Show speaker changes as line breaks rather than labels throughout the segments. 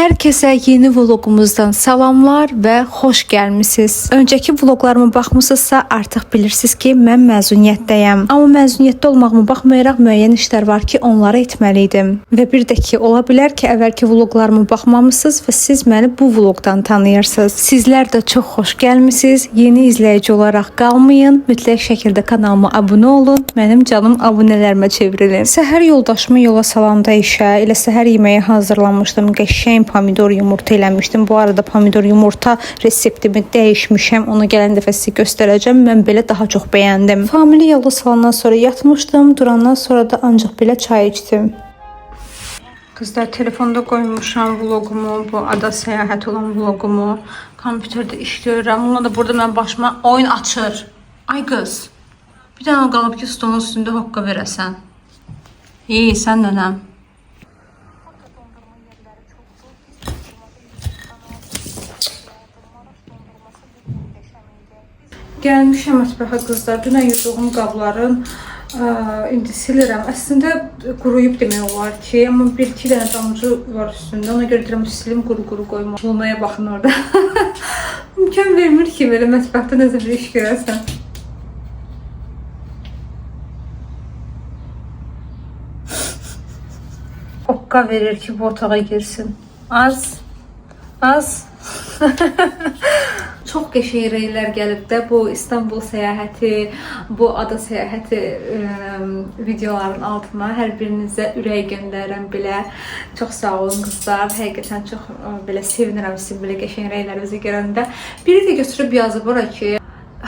Hər kəsə yeni vlogumuzdan salamlar və xoş gəlmisiniz. Öncəki vloglarıma baxmısınızsa artıq bilirsiniz ki, mən məzuniyyətdəyəm. Amma məzuniyyətdə olmağıma baxmayaraq müəyyən işlər var ki, onları etməli idim. Və bir də ki, ola bilər ki, əvvəlki vloglarıma baxmamısınız və siz məni bu vlogdan tanıyırsınız. Sizlər də çox xoş gəlmisiniz. Yeni izləyici olaraq qalmayın. Mütləq şəkildə kanalıma abunə olun. Mənim canım abunələrimə çevrilin. Səhər yoldaşımı yola salanda işə, elə səhər yeməyi hazırlamışdım. Qəşəng pomidor yumurta eləmişdim. Bu arada pomidor yumurta reseptimi dəyişmişəm. Onu gələn dəfə sizə göstərəcəm. Mən belə daha çox bəyəndim. Famili yola salandan sonra yatmışdım. Durandan sonra da ancaq belə çay içdim. Qızlar, telefonda qoymuşam vlogumu, bu ada səyahəti olan vlogumu. Kompüterdə iş görürəm. Bununla da burada mənim başıma oyun açır. Ay qız. Bir dənə o qalıb ki, stolun üstündə hoqqa verəsən. İyi, sən nənəm. Gəlmişəm mətbəxə qızlar. Dünən yuduğum qabların indi silirəm. Əslində quruyub demək olar ki, amma bir-iki dənə damcı var üstündə. Ona görə deyirəm silim, quru-quru qoyma. Lunaya baxın orada. İmkan vermir ki, belə mətbəxdə nəsə bir iş görəsən. Hoqqa verir ki, bu otağa girsin. Az. Az. Çox qəşəng rəylər gəlib də bu İstanbul səyahəti, bu ada səyahəti videoların altına. Hər birinizə ürək göndərirəm belə. Çox sağ olun qızlar. Həqiqətən çox belə sevinirəm sizin belə qəşəng rəylərinizi görəndə. Biri də götürüb yazıb ora ki,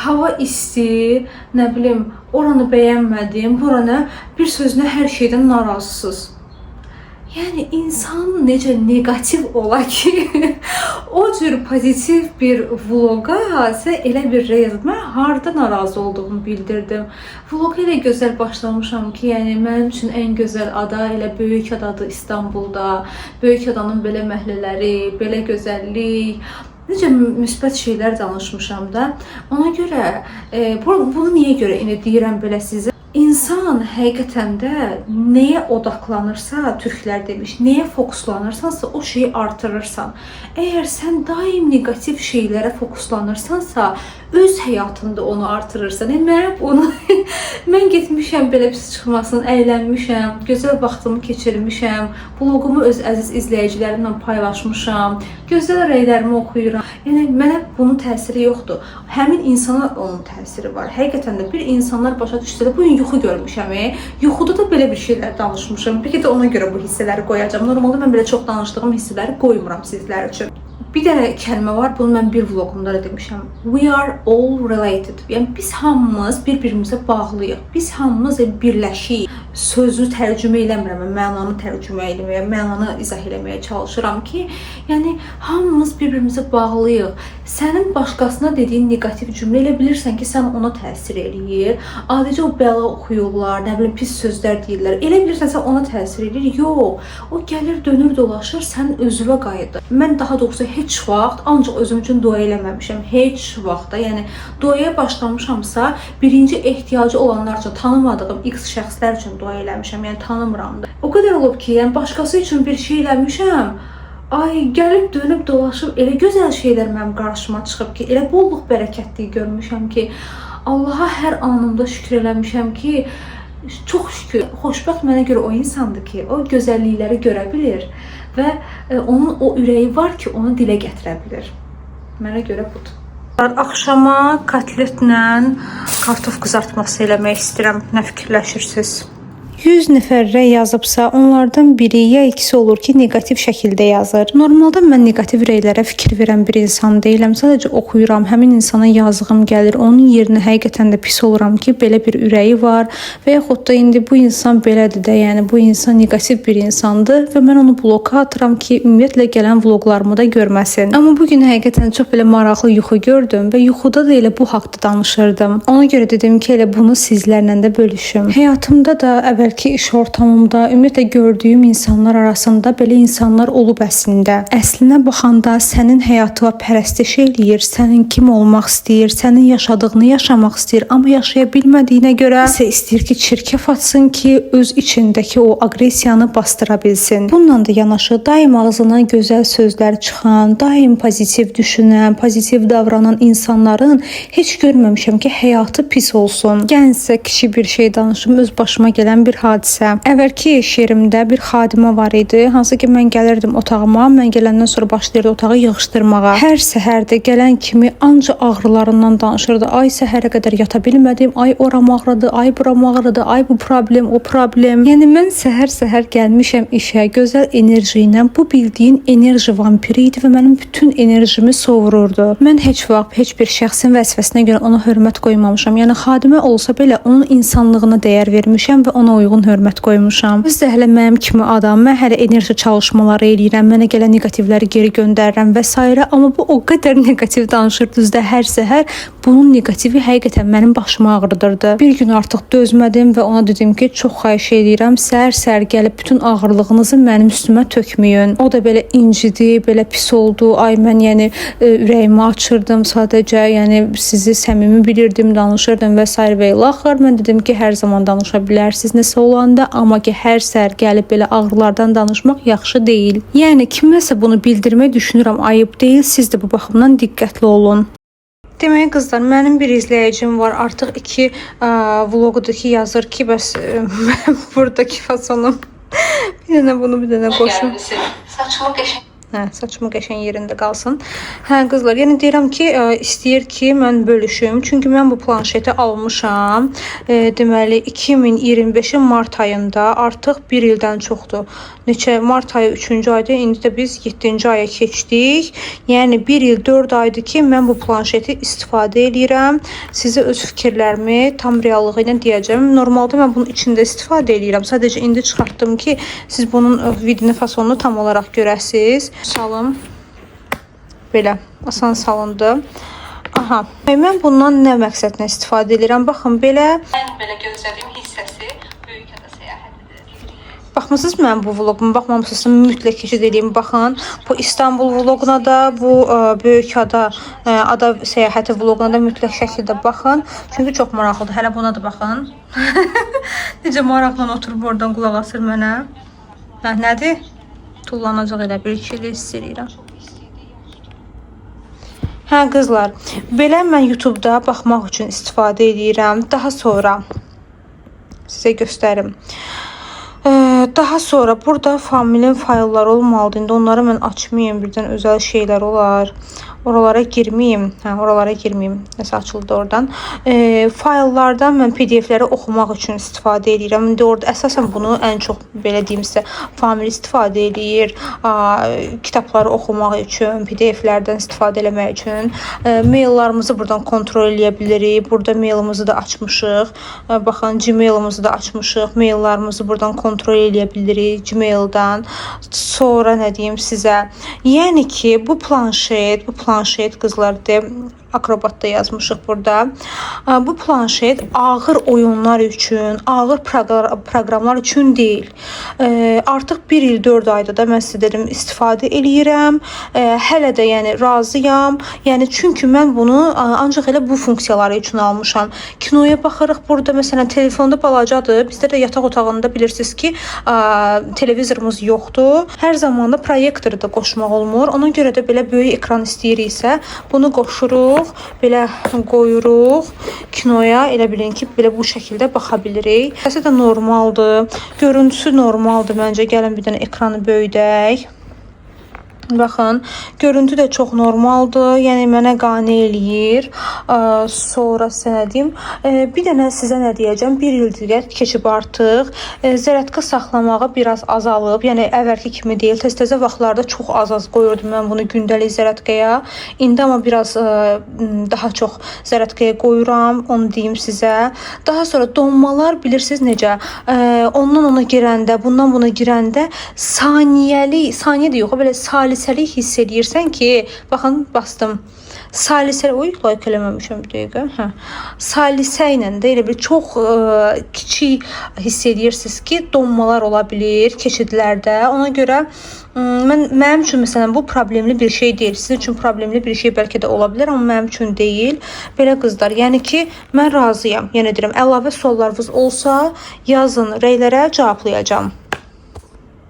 hava isti, nə bilim, oranı bəyənmədim, buranı, bir sözlə hər şeydən narazısınız. Yəni insan necə neqativ ola ki, o cür pozitiv bir vloqa sən elə bir rəy yazıb. Mən harda narazı olduğumu bildirdim. Vloqa elə gözəl başlamışam ki, yəni mənim üçün ən gözəl ada elə böyük adadır İstanbulda. Böyük adanın belə məhəllələri, belə gözəllik, necə müsbət şeylər danışmışam da. Ona görə bunu niyə görə indi deyirəm belə sizə? İnsan həqiqətən də nəyə odaqlanırsa, türklər demiş, nəyə fokuslanırsansa o şeyi artırırsan. Əgər sən daim neqativ şeylərə fokuslanırsansa, öz həyatında onu artırırsan. Yəni mən onu mən getmişəm belə pis çıxmasın, əylənmişəm, gözəl vaxtımı keçirmişəm, vloqumu öz əziz izləyicilərimlə paylaşmışam, gözəl rəylərimi oxuyuram. Yəni mənə bunun təsiri yoxdur. Həmin insana onun təsiri var. Həqiqətən də bir insanlar başa düşsə də, bu gün yuxu görmüşəm. Yuxuda da belə bir şeylər danışmışam. Bəlkə də ona görə bu hissələri qoyacağam. Normalda mən belə çox danışdığım hissələri qoymuram sizlər üçün. Bir dənə kəlmə var, bunu mən bir vloqumda da demişəm. We are all related. Yəni biz hamımız bir-birimizə bağlıyıq. Biz hamımız birləşiyik. Sözü tərcümə eləmirəm, mən mənanı tərcümə eləməyə, mənanı izah eləməyə çalışıram ki, yəni hamımız bir-birimizə bağlıyıq. Sənin başqasına dediyin neqativ cümlə elə bilirsən ki, sən ona təsir eləyir. Adicə o bəla oxuyurlar, nə bilim pis sözlər deyirlər. Elə bilirsən sən ona təsir eləyir. Yox, o gəlir, dönür, dolaşır, sənin özünə qayıdır. Mən daha doğrusu heç vaxt ancaq özüm üçün dua eləməmişəm. Heç vaxt da, yəni duaya başlamışamsa, birinci ehtiyacı olanlar üçün, tanımadığım X şəxslər üçün dua eləmişəm. Yəni tanımıram da. O qədər olub ki, yəni başqası üçün bir şey eləmişəm. Ay, gəlib dönüb dolaşıb elə gözəl şeylər mənim qarşıma çıxıb ki, elə bolluq bərəkətliyi görmüşəm ki, Allaha hər anımda şükür eləmişəm ki, çox şükür. Xoşbəxt mənə görə o insandır ki, o gözəllikləri görə bilir və onun o ürəyi var ki, onu dilə gətirə bilir. Mənə görə budur. Axşama kotletlə kartof qızartması eləmək istəyirəm. Nə fikirləşirsiniz? 100 nəfər rəy yazıbsa, onlardan biri ya ikisi olur ki, neqativ şəkildə yazır. Normalda mən neqativ rəylərə fikir verən bir insan deyiləm. Sadəcə oxuyuram, həmin insana yazığım gəlir. Onun yerinə həqiqətən də pis oluram ki, belə bir ürəyi var və yaxud da indi bu insan belədir də, yəni bu insan neqativ bir insandır və mən onu bloka atıram ki, ümumiyyətlə gələn vloqlarımı da görməsin. Amma bu gün həqiqətən çox belə maraqlı yuxu gördüm və yuxuda da elə bu haqda danışırdım. Ona görə dedim ki, elə bunu sizlərlə də bölüşüm. Həyatımda da əvvəllər Əvvəlki iş ortamımda, ümumiyyətlə gördüyüm insanlar arasında belə insanlar olub əslində. Əslinə baxanda sənin həyatına pərəstiş eləyir, sənin kim olmaq istəyir, sənin yaşadığını yaşamaq istəyir, amma yaşaya bilmədiyinə görə isə istəyir ki, çirkəf atsın ki, öz içindəki o aqressiyanı bastıra bilsin. Bununla da yanaşı daim ağzından gözəl sözlər çıxan, daim pozitiv düşünən, pozitiv davranan insanların heç görməmişəm ki, həyatı pis olsun. Gəlin sizə kiçik bir şey danışım, öz başıma gələn bir hadisə. Əvvəlki iş yerimdə bir xadimə var idi, hansı ki mən gəlirdim otağıma, mən gələndən sonra başlayırdı otağı yığışdırmağa. Hər səhərdə gələn kimi anca ağrılarından danışırdı. Ay səhərə qədər yata bilmədim, ay oram ağrıdı, ay buram ağrıdı, ay bu problem, o problem. Yəni mən səhər-səhər gəlmişəm işə, gözəl enerji ilə. Bu bildiyin enerji vampiri idi və mənim bütün enerjimi sovururdu. Mən heç vaxt heç bir şəxsin vəzifəsinə görə ona hörmət qoymamışam. Yəni xadimə olsa belə onun insanlığına dəyər vermişəm və ona uyğun hörmət qoymuşam. Özü də hələ mənim kimi adam, mən hələ enerji çalışmaları eləyirəm, mənə gələn neqativləri geri göndərirəm və s. Amma bu o qədər neqativ danışırdı özü də hər səhər. Bunun neqativi həqiqətən mənim başımı ağrıdırdı. Bir gün artıq dözmədim və ona dedim ki, çox xahiş eləyirəm, səhər-səhər gəlib bütün ağırlığınızı mənim üstümə tökməyin. O da belə incidi, belə pis oldu. Ay mən yəni ürəyimi açırdım sadəcə, yəni sizi səmimi bilirdim, danışırdım və s. və ilaxır. Mən dedim ki, hər zaman danışa bilərsiniz nəsə olanda, amma ki hər səhər gəlib belə ağrılardan danışmaq yaxşı deyil. Yəni kiməsə bunu bildirmək düşünürəm ayıb deyil. Siz də bu baxımdan diqqətli olun. Demək qızlar, mənim bir izləyicim var. Artıq 2 vloqdur ki, yazır ki, bəs mən buradakı fasonum. Bir dənə bunu, bir dənə qoşum.
Saçımı qəşəng.
Hə, saçımı qəşəng yerində qalsın. Hə, qızlar, yəni deyirəm ki, istəyir ki, mən bölüşüm. Çünki mən bu planşeti almışam. Deməli 2025-in mart ayında, artıq bir ildən çoxdur. Neçə mart ayı 3-cü ayda, indi də biz 7-ci aya keçdik. Yəni 1 il 4 aydır ki, mən bu planşeti istifadə eləyirəm. Sizə öz fikirlərimi tam reallığı ilə deyəcəm. Normalda mən bunun içində istifadə eləyirəm. Sadəcə indi çıxartdım ki, siz bunun vidini, fasonunu tam olaraq görəsiniz. Salım. Belə asan salındı. Aha. Mən bundan nə məqsədlə istifadə edirəm? Baxın belə.
Ən belə gözlədiyim hissəsi böyük ada səyahətidir.
Baxmısınız mənim bu vloquma? Baxmamısınızsa mütləq keçid eləyin, baxın. Bu İstanbul vloquna da, bu böyük ada ada səyahəti vloquna da mütləq şəkildə baxın. Çünki çox maraqlıdır. Hələ buna da baxın. Necə maraqla oturub oradan qulaq asır mənə. Hə, nədir? Tullanacaq elə bir ki, hiss eləyirəm. Hə qızlar, belə mən YouTube-da baxmaq üçün istifadə eləyirəm. Daha sonra sizə göstərim. Daha sonra burada familin faylları olmalıdır. İndi onları mən açmayayım. Birdən özəl şeylər olar. Oralara girməyim. Hə, oralara girməyim. Nəsə açıldı oradan. Fayllardan mən PDF-ləri oxumaq üçün istifadə edirəm. İndi orada əsasən bunu ən çox belə deyim sizə famil istifadə eləyir. Kitabları oxumaq üçün, PDF-lərdən istifadə eləmək üçün. Maillarımızı buradan kontrol eləyə bilirik. Burada mailimizi də açmışıq. Baxın, Gmail-imizi də açmışıq. Maillarımızı buradan kontrol eləyə bilirik Gmail-dan. Sonra nə deyim sizə? Yəni ki, bu planşet qızlar de akrobatda yazmışıq burada. Bu planşet ağır oyunlar üçün, ağır proqramlar üçün deyil. Artıq 1 il 4 ayda da mən sizə dedim istifadə eləyirəm. Hələ də yəni razıyam. Yəni çünki mən bunu ancaq elə bu funksiyaları üçün almışam. Kinoya baxırıq burada, məsələn telefonda balacadır. Bizdə də yataq otağında bilirsiniz ki, televizorumuz yoxdur. Hər zaman da proyektoru da qoşmaq olmur. Ona görə də belə böyük ekran istəyiriksə, bunu qoşuruq, belə qoyuruq kinoya. Elə bilin ki, belə bu şəkildə baxa bilirik. Səsi də normaldır, görüntüsü normaldır məncə. Gəlin bir dənə ekranı böyüdək. Baxın, görüntü də çox normaldır. Yəni mənə qane eləyir. Sonra sizə nə deyim? Bir dənə sizə nə deyəcəm? Bir ildir keçib artıq. Zərətka saxlamağı biraz azalıb. Yəni əvvəlki kimi deyil. Tez-təzə vaxtlarda çox az-az qoyurdum mən bunu gündəlik zərətkaya. İndi amma biraz daha çox zərətkaya qoyuram, onu deyim sizə. Daha sonra donmalar bilirsiniz necə? Ondan ona girəndə, bundan buna girəndə saniyəli, saniyə də yox, belə salisə salisəlik hiss eləyirsən ki, baxın bastım. Salisə, oy, like eləməmişəm bir dəqiqə. Hə. Salisə ilə də elə bir çox kiçik hiss eləyirsiniz ki, donmalar ola bilər keçidlərdə. Ona görə mənim üçün məsələn bu problemli bir şey deyil. Sizin üçün problemli bir şey bəlkə də ola bilər, amma mənim üçün deyil. Belə qızlar, yəni ki, mən razıyam. Yenə deyirəm, əlavə suallarınız olsa yazın, rəylərə cavablayacağam.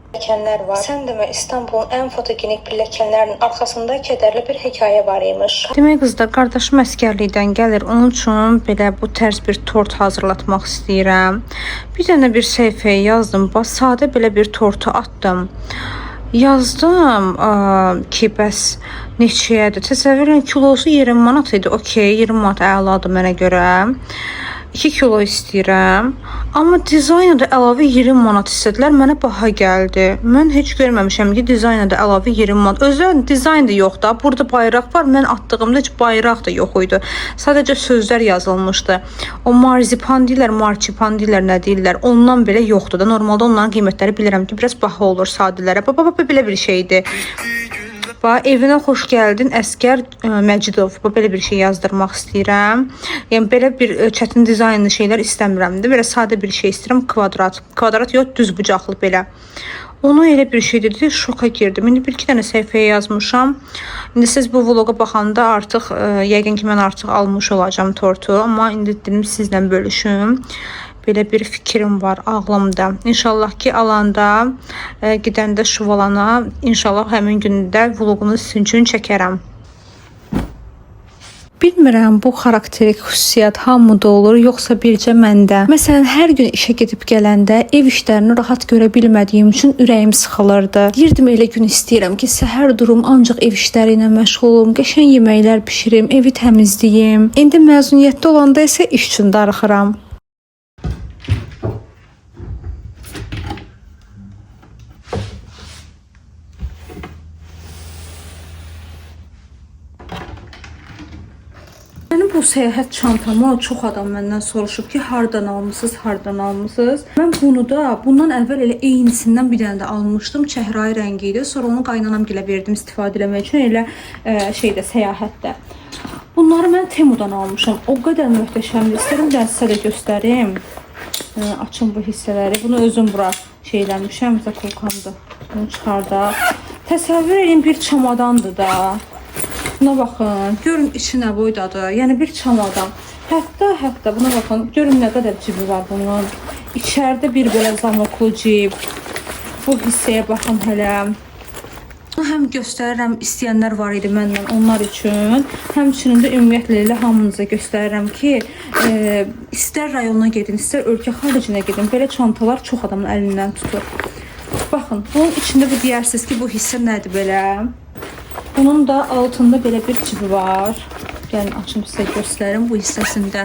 Pilləkənlər var. Sən demə İstanbulun ən fotogenik pilləkənlərinin arxasında kədərli bir hekayə var imiş. Demək qızlar, qardaşım əsgərlikdən gəlir. Onun üçün belə bu tərz bir tort hazırlatmaq istəyirəm. Bir dənə bir səhifəyə yazdım. Bax, sadə belə bir tortu atdım. Yazdım ki, bəs neçəyədir? Təsəvvür edin, kilosu 20 manat idi. Okey, 20 manat əladır mənə görə. 2 kilo istəyirəm. Amma dizayna da əlavə 20 manat istədilər. Mənə baha gəldi. Mən heç görməmişəm ki, dizayna da əlavə 20 manat. Özü dizayn da yox da. Burada bayraq var. Mən atdığımda heç bayraq da yox idi. Sadəcə sözlər yazılmışdı. O marzipan deyirlər, marçipan deyirlər, nə deyirlər. Ondan belə yoxdur da. Normalda onların qiymətləri bilirəm ki, biraz baha olur sadələrə. Bax, belə bir şeydir. Bax, evinə xoş gəldin Əskər Məcidov. Bax, belə bir şey yazdırmaq istəyirəm. Yəni belə bir çətin dizaynlı şeylər istəmirəm də. Belə sadə bir şey istəyirəm, kvadrat. Kvadrat yox, düz bucaqlı belə. Onu elə bir şey dedi, şoka girdim. İndi bir iki dənə səhifəyə yazmışam. İndi siz bu vloqa baxanda artıq yəqin ki, mən artıq almış olacağam tortu, amma indi dedim sizlə bölüşüm. Belə bir fikrim var ağlımda. İnşallah ki, alanda, gedəndə Şuvalana, inşallah həmin gündə vloqunu sizin üçün çəkərəm. Bilmirəm bu xarakterik xüsusiyyət hamıda olur, yoxsa bircə məndə. Məsələn, hər gün işə gedib gələndə ev işlərini rahat görə bilmədiyim üçün ürəyim sıxılırdı. Deyirdim elə gün istəyirəm ki, səhər durum ancaq ev işləri ilə məşğul olum, qəşəng yeməklər bişirim, evi təmizləyim. İndi məzuniyyətdə olanda isə iş üçün darıxıram. Mənim bu səyahət çantamı çox adam məndən soruşub ki, hardan almısınız, hardan almısınız? Mən bunu da bundan əvvəl elə eynisindən bir dənə də almışdım. Çəhrayı rəngi idi. Sonra onu qaynanam gilə verdim istifadə eləmək üçün elə şeydə səyahətdə. Bunları mən Temudan almışam. O qədər möhtəşəmdir. İstərəm də sizə də göstərim. Açın bu hissələri. Bunu özüm bura şeyləmişəm. Zakulkamdır. Bunu çıxardaq. Təsəvvür edin bir çamadandır da. Buna baxın, görün içi nə boydadır. Yəni bir çamadan. Hətta buna baxın, görün nə qədər cibi var bunun. İçəridə bir belə zamoklu cib. Bu hissəyə baxın hələ. Həm göstərirəm, istəyənlər var idi məndən onlar üçün. Həmçinin də ümumiyyətlə elə hamınıza göstərirəm ki, istər rayona gedin, istər ölkə xaricinə gedin, belə çantalar çox adamın əlindən tutur. Baxın, bunun içində bu deyərsiniz ki, bu hissə nədir belə? Bunun da altında belə bir cibi var. Gəlin açım sizə göstərim bu hissəsində.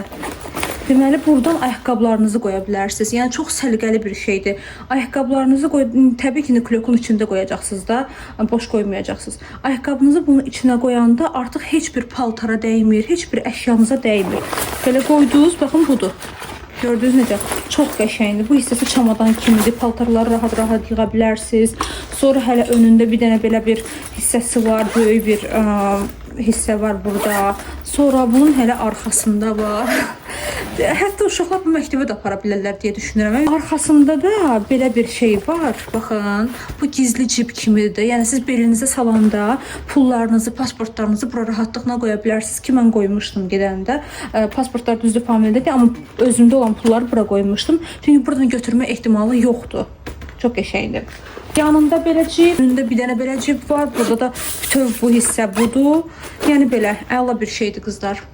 Deməli, buradan ayaqqabılarınızı qoya bilərsiniz. Yəni çox səliqəli bir şeydir. Ayaqqabılarınızı qoy, təbii ki, klokun içində qoyacaqsınız da, boş qoymayacaqsınız. Ayaqqabınızı bunun içinə qoyanda artıq heç bir paltara dəymir, heç bir əşyanıza dəymir. Belə qoydunuz, baxın budur. Gördünüz necə? Çox qəşəngdir. Bu hissəsi çamadan kimidir. Paltarları rahat-rahat yığa bilərsiniz. Sonra hələ önündə bir dənə belə bir hissəsi var. Böyük bir hissə var burada. Sonra bunun hələ arxasında var. Hətta uşaqlar bu məktəbə də apara bilərlər deyə düşünürəm. Arxasında da belə bir şey var. Baxın, bu gizli cib kimidir. Yəni siz belinizə salanda pullarınızı, pasportlarınızı bura rahatlıqla qoya bilərsiniz ki, mən qoymuşdum gedəndə. Pasportlar düzdür familiyadədir, amma özümdə olan pulları bura qoymuşdum. Çünki buradan götürmə ehtimalı yoxdur. Çox qəşəngdir. Yanında belə cib, önündə bir dənə belə cib var. Burada da bütöv bu hissə budur. Yəni belə əla bir şeydir qızlar.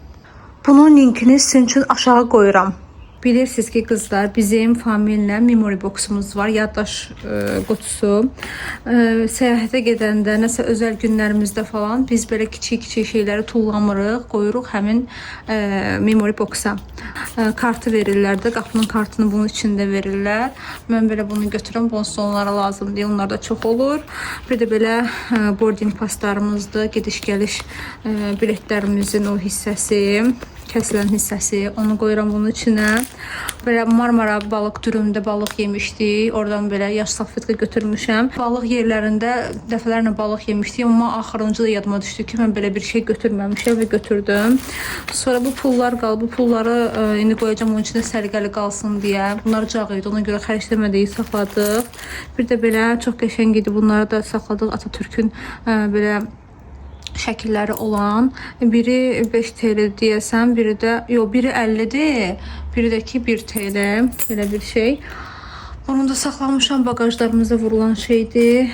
Bunun linkini sizin üçün aşağı qoyuram. Bilirsiniz ki qızlar, bizim familiylə memory boxumuz var, yaddaş qutusu. Səyahətə gedəndə, nəsə özəl günlərimizdə falan biz belə kiçik-kiçik şeyləri tullamırıq, qoyuruq həmin memory boxa. Kartı verirlər də, qapının kartını bunun içində verirlər. Mən belə bunu götürürəm, bonus onlara lazım deyil, onlar da çox olur. Bir də belə boarding paslarımızdır, gediş-gəliş biletlərimizin o hissəsi. Kəsilən hissəsi. Onu qoyuram bunun içinə. Belə Marmara balıq dürümdə balıq yemişdik. Oradan belə yaş salfetka götürmüşəm. Balıq yerlərində dəfələrlə balıq yemişdik, amma axırıncı da yadıma düşdü ki, mən belə bir şey götürməmişəm və götürdüm. Sonra bu pullar qaldı. Bu pulları indi qoyacağam onun içinə səliqəli qalsın deyə. Bunlar cağ idi. Ona görə xərcləmədik, saxladıq. Bir də belə çox qəşəng idi. Bunları da saxladıq. Atatürk'ün belə şəkilləri olan. Biri 5 TL deyəsən, biri də yox, biri 50-dir, biri də ki 1 TL, belə bir şey. Bunu da saxlamışam, bagajlarımıza vurulan şeydir.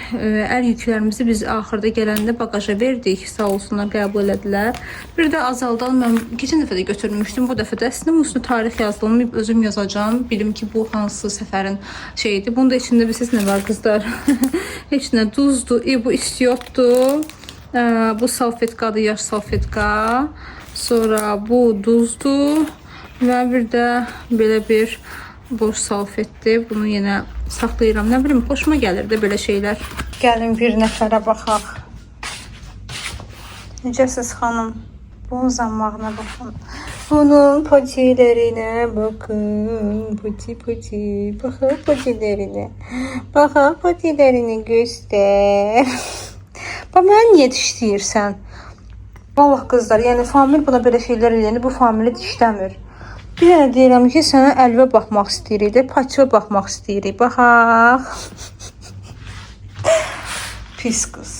Əl yüklərimizi biz axırda gələndə bagaja verdik. Sağ olsunlar, qəbul elədilər. Bir də Azaldan mən keçən dəfə də götürmüşdüm. Bu dəfə də əslində bunun üstünə tarix yazılmayıb, özüm yazacağam. Bilim ki, bu hansı səfərin şeyidir. Bunun da içində bilirsiniz nə var qızlar? Heç nə, duzdur, bu istiyotdur. Bu salfetkadır, yaş salfetka. Sonra bu duzdur və bir də belə bir boş salfetdir. Bunu yenə saxlayıram. Nə bilim, xoşuma gəlir də belə şeylər. Gəlin bir nəfərə baxaq. Necəsiz xanım? Bunun zammağına baxın. Bunun patilərinə baxın. Pati pati. Baxın patilərinə. Baxın patilərini göstər. Bax, mənə niyə dişləyirsən? Vallah qızlar, yəni famil buna belə şeylər eləyəndə bu famili dişləmir. Bir dənə deyirəm ki, sənə əlvə baxmaq istəyirik də, paçova baxmaq istəyirik. Baxaq. Pis qız.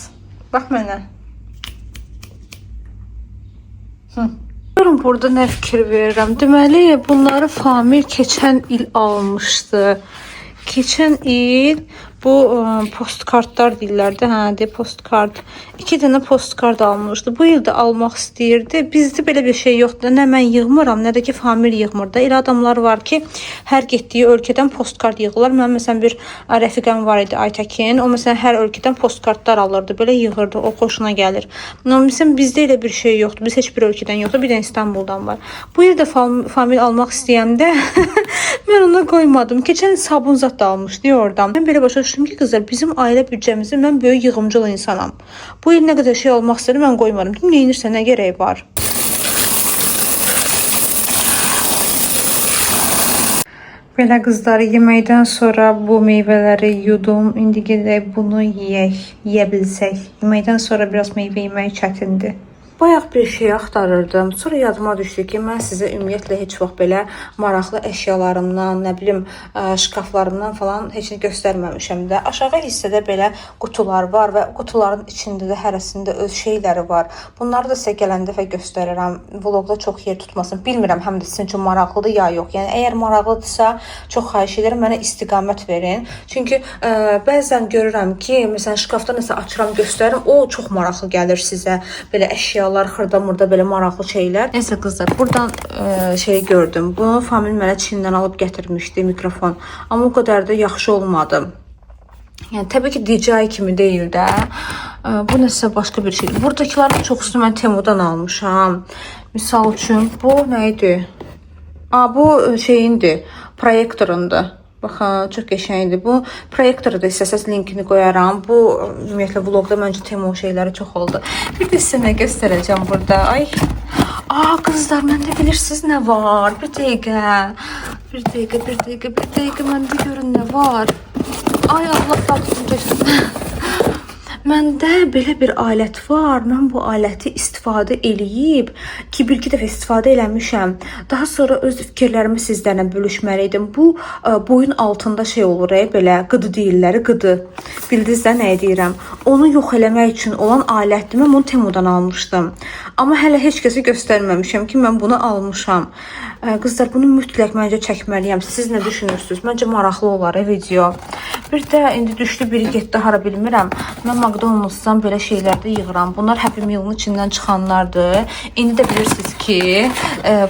Bax mənə. Görün burada nə fikir verirəm. Deməli, bunları famil keçən il almışdı. Keçən il bu postkartlar deyirlər də, hə, de postkart. 2 dənə postkart almışdı. Bu il də almaq istəyirdi. Bizdə belə bir şey yoxdur. Nə mən yığmıram, nə də ki famil yığmır da. Elə adamlar var ki, hər getdiyi ölkədən postkart yığırlar. Mənim məsələn bir rəfiqəm var idi, Aytəkin. O məsələn hər ölkədən postkartlar alırdı. Belə yığırdı. O xoşuna gəlir. Amma məsələn bizdə elə bir şey yoxdur. Biz heç bir ölkədən yoxdur. Bir də İstanbuldan var. Bu il də famil almaq istəyəndə mən ona qoymadım. Keçən il sabun zat da almışdı oradan. Mən belə başa düşdüm ki, qızlar, bizim ailə büdcəmizdə mən böyük yığımcıl insanam. Bu il nə qədər şey almaq istədim, mən qoymadım. Dedim, nə edirsən, nə gərək var? Belə qızlar, yeməkdən sonra bu meyvələri yudum. İndi gedək bunu yeyək, yeyə bilsək. Yeməkdən sonra biraz meyvə yemək çətindir. Bayaq bir şey axtarırdım. Sonra yadıma düşdü ki, mən sizə ümumiyyətlə heç vaxt belə maraqlı əşyalarımdan, nə bilim, şkaflarımdan falan heç nə göstərməmişəm də. Aşağı hissədə belə qutular var və qutuların içində də hərəsində öz şeyləri var. Bunları da sizə gələn dəfə göstərirəm. Vlogda çox yer tutmasın. Bilmirəm həm də sizin üçün maraqlıdır ya yox. Yəni əgər maraqlıdırsa, çox xahiş edirəm mənə istiqamət verin. Çünki bəzən görürəm ki, məsələn şkafda nəsə açıram, göstərirəm, o çox maraqlı gəlir sizə. Belə əşyalar, xırda-mırda belə maraqlı şeylər. Neysə qızlar, buradan şey gördüm. Bunu famil mənə Çindən alıb gətirmişdi mikrofon. Amma o qədər də yaxşı olmadı. Yəni təbii ki DJI kimi deyil də. Bu nəsə başqa bir şeydir. Buradakıların çoxusunu mən Temudan almışam. Misal üçün bu nə idi? Bu şeyindir, proyektorundur. Baxın, çox qəşəngdir. Bu proyektoru da istəsəz linkini qoyaram. Bu ümumiyyətlə vlogda məncə Temu şeyləri çox oldu. Bir də sizə nə göstərəcəm burada. Ay. Qızlar, məndə bilirsiniz nə var? Bir dəqiqə. Bir dəqiqə, bir dəqiqə, bir dəqiqə məndə görün nə var. Ay Allah, tapdım tökdüm. Məndə belə bir alət var. Mən bu aləti istifadə eləyib ki, bir-iki dəfə istifadə eləmişəm. Daha sonra öz fikirlərimi sizlərlə bölüşməli idim. Bu boyun altında şey olur, belə qıdı deyirlər, qıdı. Bildiniz də nə deyirəm? Onu yox eləmək üçün olan alətdir. Mən bunu Temudan almışdım. Amma hələ heç kəsə göstərməmişəm ki, mən bunu almışam. Qızlar, bunu mütləq məncə çəkməliyəm. Siz nə düşünürsünüz? Məncə maraqlı olar video. Bir də indi düşdü biri getdi hara bilmirəm. Mən McDonald's-dan belə şeylər də yığıram. Bunlar Happy Meal-ın içindən çıxanlardır. İndi də bilirsiniz ki,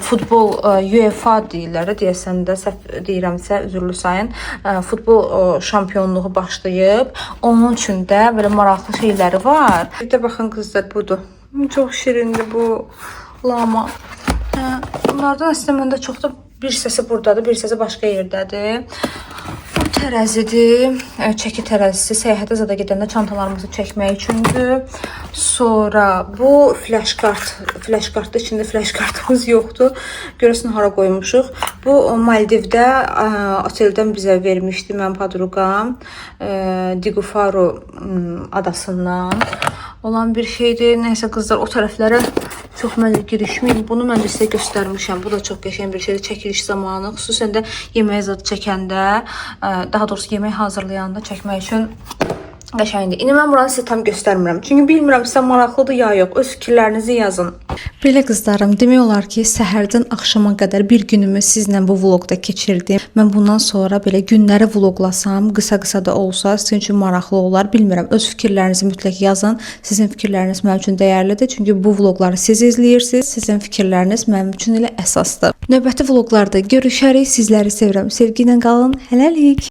futbol UEFA deyirlər də, deyəsən də səhv deyirəmsə üzürlü sayın. Futbol şampionluğu başlayıb. Onun üçün də belə maraqlı şeyləri var. Bir də baxın qızlar, budur. Çox şirindir bu lama. Bunlardan əslində məndə çox da bir hissəsi buradadır, bir hissəsi başqa yerdədir. tərəzidir. Çəki tərəzisi səyahətə zada gedəndə çantalarımızı çəkmək üçündür. Sonra bu flash kart, flash kartda içində flash kartımız yoxdur. Görəsən hara qoymuşuq. Bu Maldivdə oteldən bizə vermişdi mənim podruqam. Digufaru adasından olan bir şeydir. Nəysə qızlar, o tərəflərə çox mən də girişməyim. Bunu mən də sizə göstərmişəm. Bu da çox qəşəng bir şeydir. Çəkiliş zamanı, xüsusən də yemək zad çəkəndə, daha doğrusu yemək hazırlayanda çəkmək üçün qəşəngdir. İndi mən buranı sizə tam göstərmirəm. Çünki bilmirəm sizə maraqlıdır ya yox. Öz fikirlərinizi yazın. Belə qızlarım, demək olar ki, səhərdən axşama qədər bir günümü sizlə bu vloqda keçirdim. Mən bundan sonra belə günləri vloqlasam, qısa-qısa da olsa, sizin üçün maraqlı olar. Bilmirəm, öz fikirlərinizi mütləq yazın. Sizin fikirləriniz mənim üçün dəyərlidir. Çünki bu vloqları siz izləyirsiniz. Sizin fikirləriniz mənim üçün elə əsasdır. Növbəti vloqlarda görüşərik. Sizləri sevirəm. Sevgi ilə qalın. Hələlik.